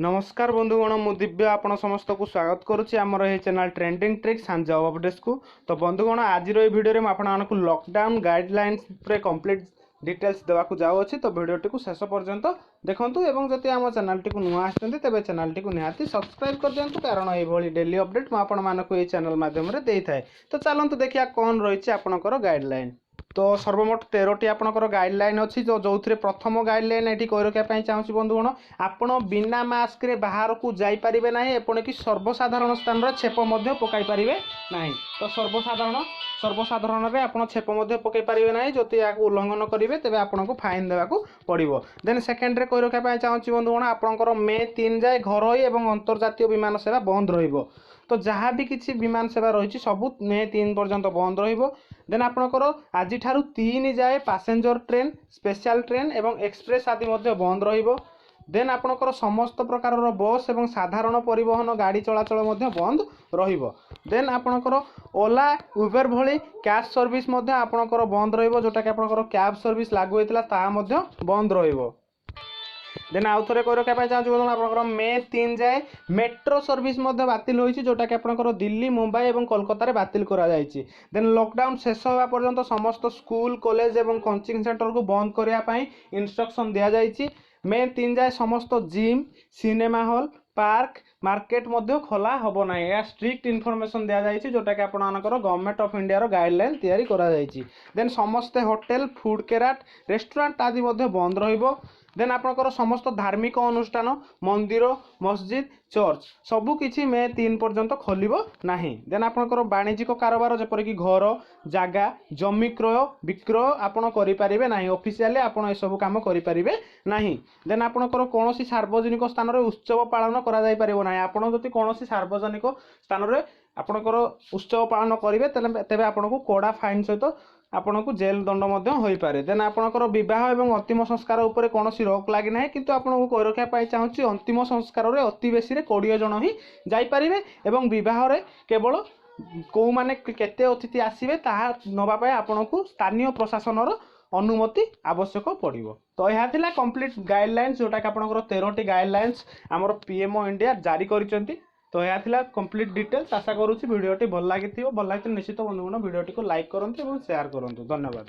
ନମସ୍କାର ବନ୍ଧୁଗଣ, ମୁଁ ଦିବ୍ୟ ଆପଣ ସମସ୍ତଙ୍କୁ ସ୍ୱାଗତ କରୁଛି ଆମର ଏହି channel trending tricks and job ଅପଡେଟ୍ସକୁ। ତ ବନ୍ଧୁଗଣ, ଆଜିର ଏହି ଭିଡ଼ିଓରେ ମୁଁ ଆପଣମାନଙ୍କୁ ଲକଡାଉନ୍ ଗାଇଡ଼ଲାଇନ୍ସ ଉପରେ କମ୍ପ୍ଲିଟ୍ ଡିଟେଲ୍ସ ଦେବାକୁ ଯାଉଅଛି। ତ ଭିଡ଼ିଓଟିକୁ ଶେଷ ପର୍ଯ୍ୟନ୍ତ ଦେଖନ୍ତୁ ଏବଂ ଯଦି ଆମ ଚ୍ୟାନେଲଟିକୁ ନୂଆ ଆସିଛନ୍ତି, ତେବେ ଚ୍ୟାନେଲଟିକୁ ନିହାତି ସବସ୍କ୍ରାଇବ୍ କରିଦିଅନ୍ତୁ, କାରଣ ଏଇଭଳି ଡେଲି ଅପଡେଟ୍ ମୁଁ ଆପଣମାନଙ୍କୁ ଏହି ଚ୍ୟାନେଲ ମାଧ୍ୟମରେ ଦେଇଥାଏ। ତ ଚାଲନ୍ତୁ ଦେଖିବା କ'ଣ ରହିଛି ଆପଣଙ୍କର ଗାଇଡ଼ଲାଇନ୍। ତ ସର୍ବମୋଟ 13ଟି ଆପଣଙ୍କର ଗାଇଡ଼ଲାଇନ୍ ଅଛି। ତ ଯେଉଁଥିରେ ପ୍ରଥମ ଗାଇଡ଼ଲାଇନ୍ ଏଠି କହି ରଖିବା ପାଇଁ ଚାହୁଁଛି ବନ୍ଧୁଗଣ, ଆପଣ ବିନା ମାସ୍କରେ ବାହାରକୁ ଯାଇପାରିବେ ନାହିଁ, ଏପରିକି ସର୍ବସାଧାରଣ ସ୍ଥାନରେ ଛେପ ମଧ୍ୟ ପକାଇ ପାରିବେ ନାହିଁ। ତ ସର୍ବସାଧାରଣରେ ଆପଣ ଛେପ ମଧ୍ୟ ପକାଇ ପାରିବେ ନାହିଁ। ଯଦି ଏହାକୁ ଉଲ୍ଲଂଘନ କରିବେ, ତେବେ ଆପଣଙ୍କୁ ଫାଇନ୍ ଦେବାକୁ ପଡ଼ିବ। ଦେନ୍ ସେକେଣ୍ଡରେ କହି ରଖିବା ପାଇଁ ଚାହୁଁଛି ବନ୍ଧୁଗଣ, ଆପଣଙ୍କର ମେ 3 ଯାଏ ଘରୋଇ ଏବଂ ଅନ୍ତର୍ଜାତୀୟ ବିମାନ ସେବା ବନ୍ଦ ରହିବ। ତ ଯାହା ବି କିଛି ବିମାନ ସେବା ରହିଛି, ସବୁ ମେ 3 ପର୍ଯ୍ୟନ୍ତ ବନ୍ଦ ରହିବ। ଦେନ୍ ଆପଣଙ୍କର ଆଜିଠାରୁ 3 ଯାଏ ପାସେଞ୍ଜର ଟ୍ରେନ୍, ସ୍ପେଶାଲ ଟ୍ରେନ୍ ଏବଂ ଏକ୍ସପ୍ରେସ୍ ଆଦି ମଧ୍ୟ ବନ୍ଦ ରହିବ। ଦେନ୍ ଆପଣଙ୍କର ସମସ୍ତ ପ୍ରକାରର ବସ୍ ଏବଂ ସାଧାରଣ ପରିବହନ ଗାଡ଼ି ଚଳାଚଳ ମଧ୍ୟ ବନ୍ଦ ରହିବ। ଦେନ୍ ଆପଣଙ୍କର ଓଲା, ଉବେର ଭଳି କ୍ୟାବ୍ ସର୍ଭିସ୍ ମଧ୍ୟ ଆପଣଙ୍କର ବନ୍ଦ ରହିବ। ଯେଉଁଟାକି ଆପଣଙ୍କର କ୍ୟାବ୍ ସର୍ଭିସ୍ ଲାଗୁ ହୋଇଥିଲା, ତାହା ମଧ୍ୟ ବନ୍ଦ ରହିବ। ଦେନ୍ ଆଉ ଥରେ କହି ରଖିବା ପାଇଁ ଚାହୁଁଛି ବନ୍ଧୁଗଣ, ଆପଣଙ୍କର ମେ 3 ଯାଏ ମେଟ୍ରୋ ସର୍ଭିସ୍ ମଧ୍ୟ ବାତିଲ ହୋଇଛି, ଯେଉଁଟାକି ଆପଣଙ୍କର ଦିଲ୍ଲୀ, ମୁମ୍ବାଇ ଏବଂ କୋଲକାତାରେ ବାତିଲ କରାଯାଇଛି। ଦେନ୍ ଲକଡାଉନ୍ ଶେଷ ହେବା ପର୍ଯ୍ୟନ୍ତ ସମସ୍ତ ସ୍କୁଲ, କଲେଜ ଏବଂ କୋଚିଂ ସେଣ୍ଟରକୁ ବନ୍ଦ କରିବା ପାଇଁ ଇନଷ୍ଟ୍ରକ୍ସନ୍ ଦିଆଯାଇଛି। ମେ 3 ଯାଏ ସମସ୍ତ gym, cinema hall, park, market ମଧ୍ୟ ଖୋଲା ହେବ ନାହିଁ। ଏହା ଷ୍ଟ୍ରିକ୍ଟ ଇନଫର୍ମେସନ୍ ଦିଆଯାଇଛି, ଯେଉଁଟାକି ଆପଣମାନଙ୍କର ଗଭର୍ଣ୍ଣମେଣ୍ଟ ଅଫ୍ ଇଣ୍ଡିଆର ଗାଇଡ଼ଲାଇନ୍ ତିଆରି କରାଯାଇଛି। ଦେନ୍ ସମସ୍ତେ ହୋଟେଲ, ଫୁଡ୍ କେରାଟ, ରେଷ୍ଟୁରାଣ୍ଟ ଆଦି ମଧ୍ୟ ବନ୍ଦ ରହିବ। ଦେନ୍ ଆପଣଙ୍କର ସମସ୍ତ ଧାର୍ମିକ ଅନୁଷ୍ଠାନ, ମନ୍ଦିର, ମସଜିଦ୍, ଚର୍ଚ୍ଚ ସବୁ କିଛି ମେ 3 ପର୍ଯ୍ୟନ୍ତ ଖୋଲିବ ନାହିଁ। ଦେନ୍ ଆପଣଙ୍କର ବାଣିଜ୍ୟିକ କାରବାର, ଯେପରିକି ଘର, ଜାଗା, ଜମି କ୍ରୟ ବିକ୍ରୟ ଆପଣ କରିପାରିବେ ନାହିଁ। ଅଫିସିଆଲି ଆପଣ ଏସବୁ କାମ କରିପାରିବେ ନାହିଁ। ଦେନ୍ ଆପଣଙ୍କର କୌଣସି ସାର୍ବଜନିକ ସ୍ଥାନରେ ଉତ୍ସବ ପାଳନ କରାଯାଇପାରିବ ନାହିଁ। ଆପଣ ଯଦି କୌଣସି ସାର୍ବଜନିକ ସ୍ଥାନରେ ଆପଣଙ୍କର ଉତ୍ସବ ପାଳନ କରିବେ, ତେବେ ଆପଣଙ୍କୁ କଡ଼ା ଫାଇନ୍ ସହିତ ଆପଣଙ୍କୁ ଜେଲ୍ ଦଣ୍ଡ ମଧ୍ୟ ହୋଇପାରେ। ଦେନ୍ ଆପଣଙ୍କର ବିବାହ ଏବଂ ଅନ୍ତିମ ସଂସ୍କାର ଉପରେ କୌଣସି ରୋକ ଲାଗିନାହିଁ, କିନ୍ତୁ ଆପଣଙ୍କୁ କହି ରଖିବା ପାଇଁ ଚାହୁଁଛି, ଅନ୍ତିମ ସଂସ୍କାରରେ ଅତି ବେଶୀରେ 20 ଜଣ ହିଁ ଯାଇପାରିବେ ଏବଂ ବିବାହରେ କେବଳ କେଉଁମାନେ କେତେ ଅତିଥି ଆସିବେ, ତାହା ନେବା ପାଇଁ ଆପଣଙ୍କୁ ସ୍ଥାନୀୟ ପ୍ରଶାସନର ଅନୁମତି ଆବଶ୍ୟକ ପଡ଼ିବ। ତ ଏହା ଥିଲା କମ୍ପ୍ଲିଟ୍ ଗାଇଡ଼ଲାଇନ୍ସ, ଯେଉଁଟାକି ଆପଣଙ୍କର 13ଟି ଗାଇଡ଼ଲାଇନ୍ସ ଆମର ପି ଏମ୍ ଓ ଇଣ୍ଡିଆ ଜାରି କରିଛନ୍ତି। ତ ଏହା ଥିଲା କମ୍ପ୍ଲିଟ୍ ଡିଟେଲ୍ସ। ଆଶା କରୁଛି ଭିଡ଼ିଓଟି ଭଲ ଲାଗିଥିବ। ଭଲ ଲାଗିଥିଲେ ନିଶ୍ଚିତ ବନ୍ଧୁଗଣ ଭିଡ଼ିଓଟିକୁ ଲାଇକ୍ କରନ୍ତୁ ଏବଂ ସେୟାର କରନ୍ତୁ। ଧନ୍ୟବାଦ।